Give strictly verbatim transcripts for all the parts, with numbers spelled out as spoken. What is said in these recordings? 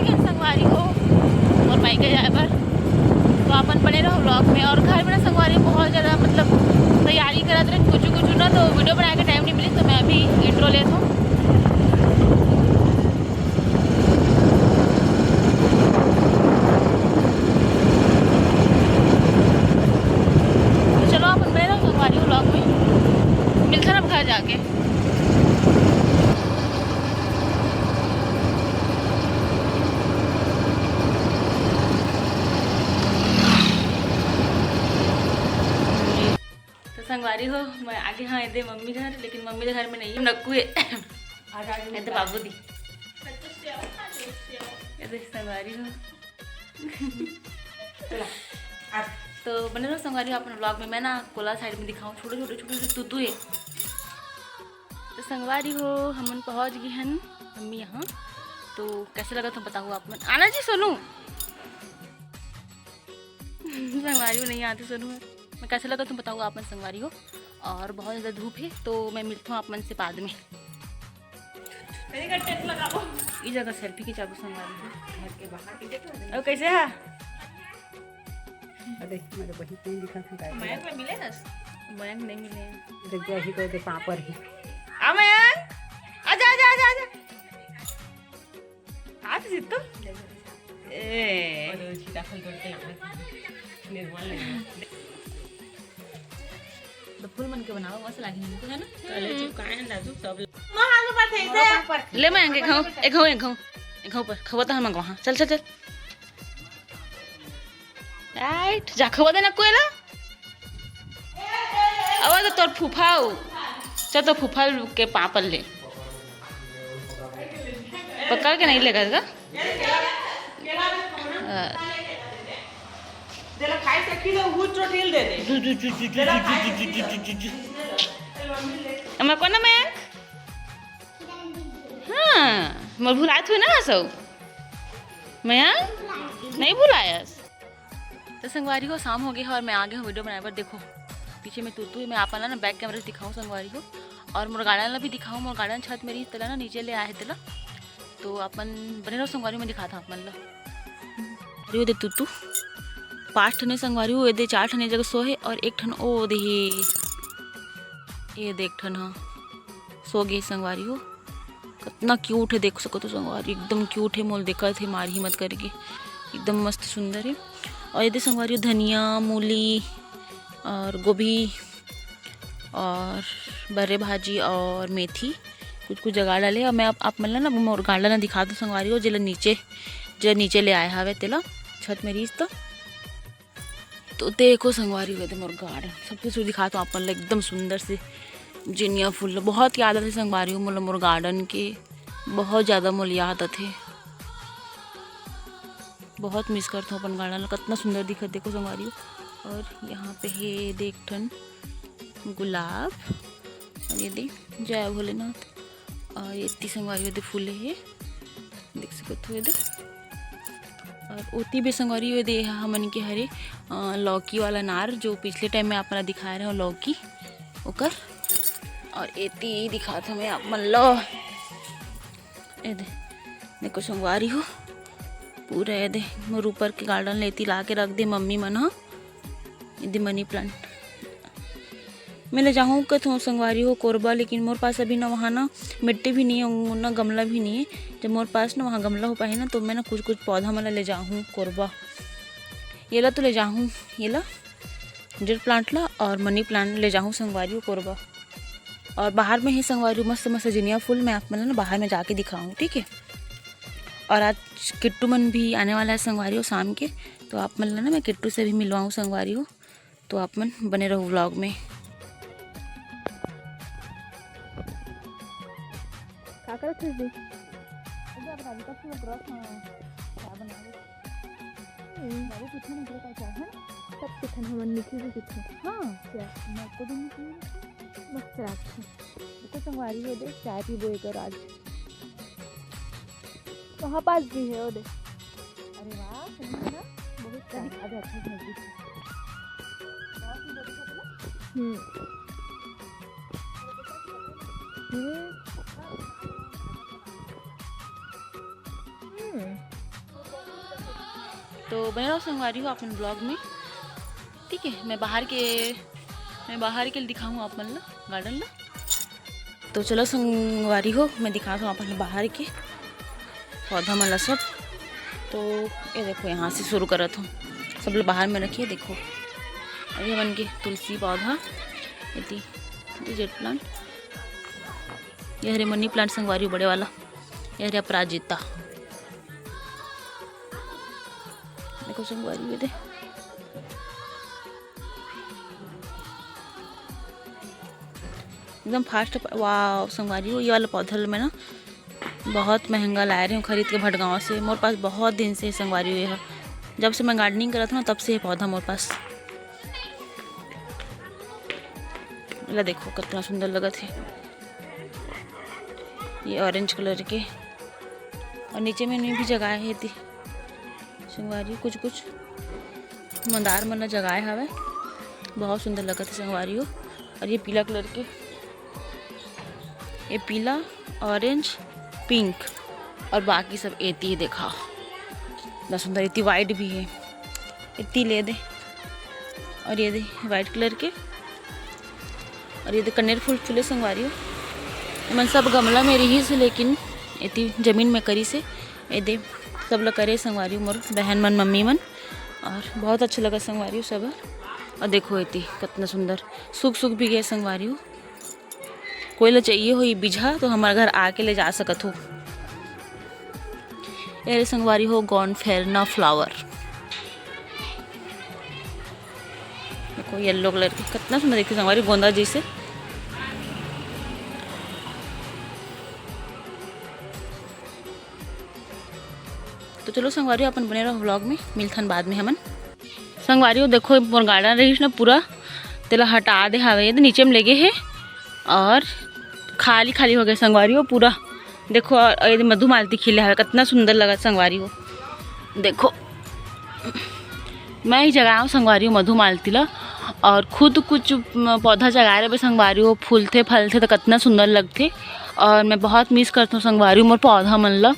संगवारी हो, मोर मायके जाए बर। तो अपन बने रहो व्लॉग में। और घर में ना संगवारी बहुत ज़्यादा, मतलब, तैयारी करत रहे कुछ कुछ ना, तो वीडियो बनाए के टाइम नहीं मिली, तो मैं अभी इंट्रो लेत हूँ। तो चलो अपन बने रहो संगवारी व्लॉग में, मिलते हैं अब घर जाके। तो संगवारी हो, मैं आगे हाँ एदे मम्मी घर, लेकिन मम्मी तो घर में नहीं है, नक्कू है। एदे बाबू दी। एदे संगवारी हो। चला, आ। तो बने रहो संगवारी हो अपन व्लॉग में। मैं ना कोला साइड में दिखाऊँ, छोटे छोटे छोटे छोटे तूतू है। तो संगवारी हो, हमन पहुँच गए हन मम्मी यहाँ। तो कैसे लगा तुम बताओ आप मन। आना जी सोनू। संगवारी हो नहीं आते सोनू है। मैं कैसे लगा तुम बताओ आप मन संगवारी हो। और बहुत ज़्यादा धूप है, तो मैं मिलता हूँ आप मन से बाद में। ये जगह सेल्फी खिंचाबो संगवारी हो। घर के बाहर के देखो। और कैसे है? अरे, मेरे बहिन नहीं दिखा था। मयंक में मिले ना? मयंक नहीं मिले। देख, यही तो दे पापड़ ही। आ मयंक, आजा, आजा, आजा, आजा। आ तो जीतो। ए। और वो सीताफल तोड़ के लाना। निर्मल नहीं। तो फूल मन के बनाओ, मस्त लागे हमको, है ना? चले, चिपकाए ना तू सब। ले मयंक, एक घाव, एक घाव, एक घाव, एक घाव पर खवा तो हम वहाँ। चल, चल, चल। राइट, जा खवा देना कोयला। अब तो तोर फूफा हो। चल, तो फूफा के पापड़ ले। पकड़ के नहीं लेगा का? अ। देला खाए से किलो वो चोटिल दे दे। जू, जू, जू। देला खाए से किलो। मैं कौन है मयंक? हाँ, मोर भुलात हुए ना सब। मयंक, नहीं भुलायस। तो संगवारी हो, शाम हो गया है और मैं आ गया हूँ वीडियो बनाए बर। देखो, पीछे में तूतू है, मैं आप मन ला ना बैक कैमरा से दिखाऊँ संगवारी हो, और मोर गार्डन ला भी दिखाऊँ। मोर गार्डन छत में रही तेला ना नीचे ले आए हे तेला, तो अपन बने रहो संगवारी, मैं दिखाता हूँ आप मन ला। अरे, वो दे तूतू, पाँच ठने संगवारी हो, ये दे चार ठने जगह सो है और एक ठन ओ दे हे, ये दे एक ठन हा सो गे संगवारी हो। कतना क्यूट है, देख सकत हो संगवारी, एकदम क्यूट है। मोल देखत है, मारही मत करके, एकदम मस्त सुंदर है। और ये दे संगवारी हो, धनिया, मूली और गोभी और बर्रे भाजी और मेथी, कुछ कुछ जगह डाले। और मैं आप, आप मन ला ना मोर गार्डन ला दिखा दूँ संगवारी हो, जेला नीचे, जे नीचे ले आए हवे तेला, छत में रहीस तो। तो देखो संगवारी हो, ये दे मोर गार्डन, सब कुछ दिखात हूँ आप मन ला, एकदम सुंदर से जिनिया फूल। बहुत याद आथे संगवारी हो मोला मोर गार्डन के, बहुत ज़्यादा मोला याद आथे। बहुत मिस करत हूँ अपन गार्डन ला, कतना सुंदर दिखत, देखो संगवारी हो। और यहाँ पे हे दे एक ठन गुलाब, और ये दे जय भोलेनाथ, और ये इतनी संगवारी हो दे फूले हे, देख सकत हो ये दे। और ओती भी संगवारी हो दे, हमन के हरे, अ, लौकी वाला नार, जो पिछले टाइम में आप मन ला दिखाए रहे हो लौकी, ओकर। और एती दिखात हूँ मैं आप मन ला, ए दे, देखो संगवारी हो, पूरा ए दे मोर ऊपर के गार्डन ला एती ला के रख दे मम्मी मन ह। ए दे मनी प्लांट मैं ले जाहूँ कथों संगवारी हो कोरबा, लेकिन मोर पास अभी ना वहाँ ना मिट्टी भी नहीं है, ना गमला भी नहीं है। जब मोर पास ना वहाँ गमला हो पाही ना, तो मैं ना कुछ कुछ पौधा मन ला ले जाहूँ कोरबा। ये ला तो ले जाहूँ, ये ला जेड प्लांट ला और मनी प्लांट ले जाहूँ संगवारी हो कोरबा। और बाहर में ही संगवारी हो मस्त मस्त जिनिया फूल मैं आप मन ला ना बाहर में जाके दिखाऊँ, ठीक है। और आज किट्टू मन भी आने वाला है संगवारी हो शाम के, तो आप मन ला ना मैं किट्टू से भी मिलवाऊँ संगवारी हो। तो आप मन बने रहो व्लॉग में। का करत हस दे? अरे, अब राधिका से ब्रश, हाँ, चाय बना रही। हम्म। बाबू कितना निकल का चाय है ना? सब कितना हमन निकल भी कितना। हाँ। क्या? मैं को भी निकल। मस्त रात है। देखो संगवारी हो दे, चाय पीबो एकर आज। वहाँ पास भी है, वो दे। अरे वाह, सही है ना? बहुत कभी आ जाते हैं नजदीक। हम्म। हम्म। हम्म। तो बने रहो संगवारी हो अपन ब्लॉग में, ठीक है। मैं बाहर के मैं बाहर के दिखाऊँ आप मन ला, गार्डन ला। तो चलो संगवारी हो, मैं दिखात हूँ अपन बाहर के पौधा मन ला सब। तो ये देखो, यहाँ से शुरू करत हूँ, सब लोग बाहर में रखिए। देखो, अभी हमन के तुलसी पौधा, एती जेट प्लांट, ये हरे मनी प्लांट संगवारी हो, बड़े वाला, ये हरे अपराजिता। देखो संगवारी, ये दे एकदम फास्ट। वाह संगवारी हो, ये वाला पौधा ल मैं ना बहुत महंगा लाए रहे हूँ खरीद के भटगांव से। मोर पास बहुत दिन से संगवारी हो ये ह, जब से मैं गार्डनिंग करत हूँ ना, तब से ये पौधा मोर पास। ला देखो कितना सुंदर लगत है ये ऑरेंज कलर के, और नीचे में भी जगह है दी संगवारी, कुछ कुछ मंदार मन ल जगाए हवे, बहुत सुंदर लगत है संगवारी हो। और ये पीला कलर के, ये पीला, ऑरेंज, पिंक, और बाकी सब एती है, देखा इतना सुंदर। एती वाइट भी है, एती ले दे, और ये दे वाइट कलर के, और ये दे कनेर फूल फूले संगवारी हो। एमन सब गमला में रही से, लेकिन एती जमीन में करी से, ये दे सब लोग करे संगवारी हो, मोर बहन मन, मम्मी मन। और बहुत अच्छा लगा संगवारी हो सब। और देखो एती कितना सुंदर सूख सूख भी गए संगवारी हो। कोई ला चाहिए हो ये बीजा तो हमारे घर आके ले जा सकत हो। ये रे संगवारी हो, गॉनफेरना फ्लावर, देखो येलो कलर के, कितना सुंदर दिखते संगवारी, गोंदा जैसे। तो चलो संगवारी हो, अपन बने रहो व्लॉग में, मिलथन बाद में हमन। संगवारी हो, देखो मोर गार्डन रहीस ना पूरा, तेला हटा दे हावे, ये तो नीचे में लेगे हे और खाली खाली हो गए संगवारी हो पूरा। देखो, और ये मधुमालती खिले हावे, कितना सुंदर लगा संगवारी हो। देखो, मैं ही जगाए हूँ संगवारी हो मधुमालती ला, और खुद कुछ म, पौधा जगाए रहे संगवारी हो, फूलथे फलथे तो कितना सुंदर लगथे। और मैं बहुत मिस करता हूँ संगवारी हो मोर पौधा मन ला।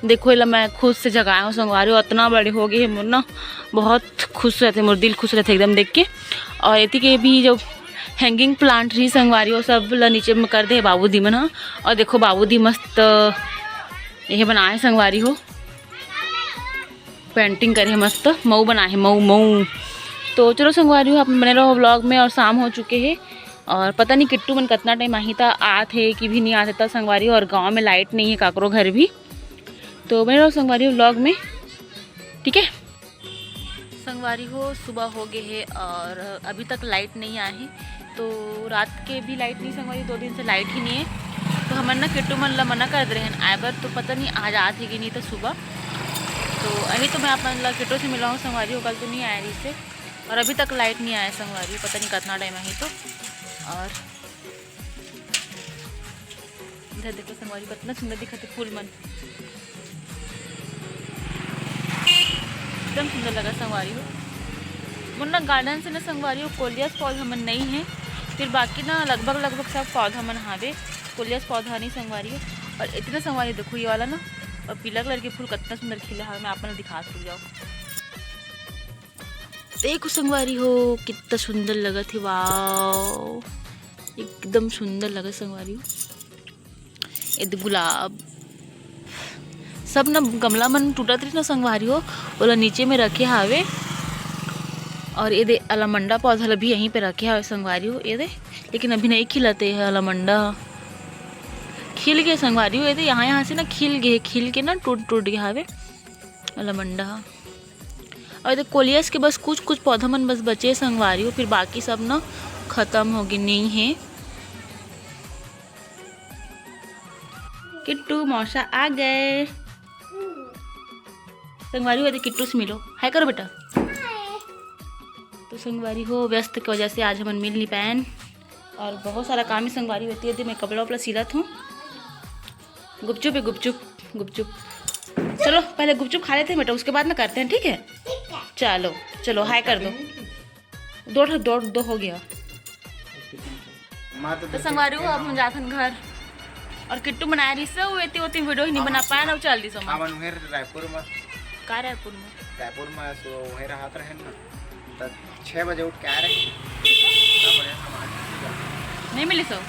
देखो, एला मैं खुद से जगाए हूँ संगवारी हो, इतना बड़े हो गए हे मोर ना, बहुत खुश रहते, मोर दिल खुश रहते एकदम देख के। और एती के भी जो हैंगिंग प्लांट रही संगवारी हो, सब ला नीचे में कर दे बाबू दी मन ह। और देखो बाबू दी मस्त ये बनाए संगवारी हो, पेंटिंग करे हे मस्त, मऊ बनाए हे, मऊ, मऊ। तो चलो संगवारी हो, आप बने रहो व्लॉग में। और शाम हो चुके हे, और पता नहीं किट्टू मन कितना टाइम आही, त आत हे कि भी नहीं आत हे, त संगवारी हो। और गाँव में लाइट नहीं है काकरो घर भी, तो बने रहो संगवारी हो व्लॉग में, ठीक है। संगवारी हो, सुबह हो गए है और अभी तक लाइट नहीं आए है। तो रात के भी लाइट नहीं संगवारी, दो दिन से लाइट ही नहीं है। तो हमन ना किट्टू मन ला मना कर दे रहे हैं आए बर, तो पता नहीं आज आत है कि नहीं तो सुबह। तो अभी तो मैं अपन ला किट्टू से मिलाऊँ संगवारी हो, कल तो नहीं आया रही से, और अभी तक लाइट नहीं आया संगवारी, पता नहीं कितना टाइम आही। तो और इधर देखो संगवारी, कितना सुंदर दिखत है फूल मन, एकदम सुंदर लगा संगवारी हो। मोर ना गार्डन से ना संगवारी हो कोलियस पौधा मन नहीं है, फिर बाकी ना लगभग लगभग सब पौधा मन हावे, कोलियस पौधा नहीं संगवारी हो। और इतना संगवारी देखो ये वाला ना, और पीला कलर के फूल कितना सुंदर खिला है, मैं आप मन ला दिखा सकती जाओ। देखो संगवारी हो कितना सुंदर लगत है, वाओ, एकदम सुंदर लगत संगवारी हो। ये दे गुलाब, सब ना गमला मन टूटत रही ना संगवारी हो, ओला नीचे में रखे हावे। और ये दे अलमंडा पौधा ला भी यहीं पे रखे हावे संगवारी हो, ये दे, लेकिन अभी नहीं खिलते है अलमंडा। खिल गए संगवारी हो, ये दे यहाँ यहाँ से ना खिल गए, खिल के ना टूट टूट गए हावे अलमंडा। और ये दे कोलियस के बस कुछ कुछ पौधा मन बस बचे संगवारी हो, फिर बाकी सब ना खत्म हो गए, नहीं है। किट्टू मौसा आ गए। संगवारी हो, ये दे किट्टू से मिलो, हाय करो बेटा। तो संगवारी हो, व्यस्त के वजह से आज हमन मिल नहीं पाएन और बहुत सारा काम ही संगवारी होती है। मैं कपड़ा उपड़ा सिलत हूँ। गुपचुप है, गुपचुप, गुपचुप। चलो पहले गुपचुप खा लेते हैं बेटा, उसके बाद ना करते हैं, ठीक है? चलो, चलो हाय कर दो। दो ठो, दो, दो हो गया। तो संगवारी हो, अब हम जाथन घर। और किट्टू बनाए रही से, वो एती ओती वीडियो ही नहीं बना पाए ना, वो चल दी समझ। हमन उहेर रायपुर में। का रायपुर में? रायपुर में सो वही रहत रहे ना, त छः बजे उठ के आ रहे। नहीं मिली सो। तो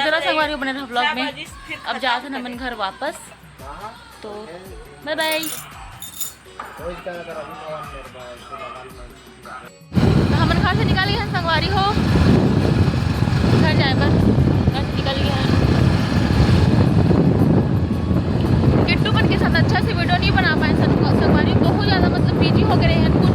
चलो संगवारी, बने रहो vlog में। अब जात हन हमन घर वापस, तो bye bye। तो हमन घर से निकल गए हैं संगवारी हो, घर जाए बर घर से निकल गए हैं। किट्टू मन के साथ अच्छा से video नहीं बना पाए संग-, संगवारी, बहुत ज़्यादा मतलब busy हो गए हैं कुछ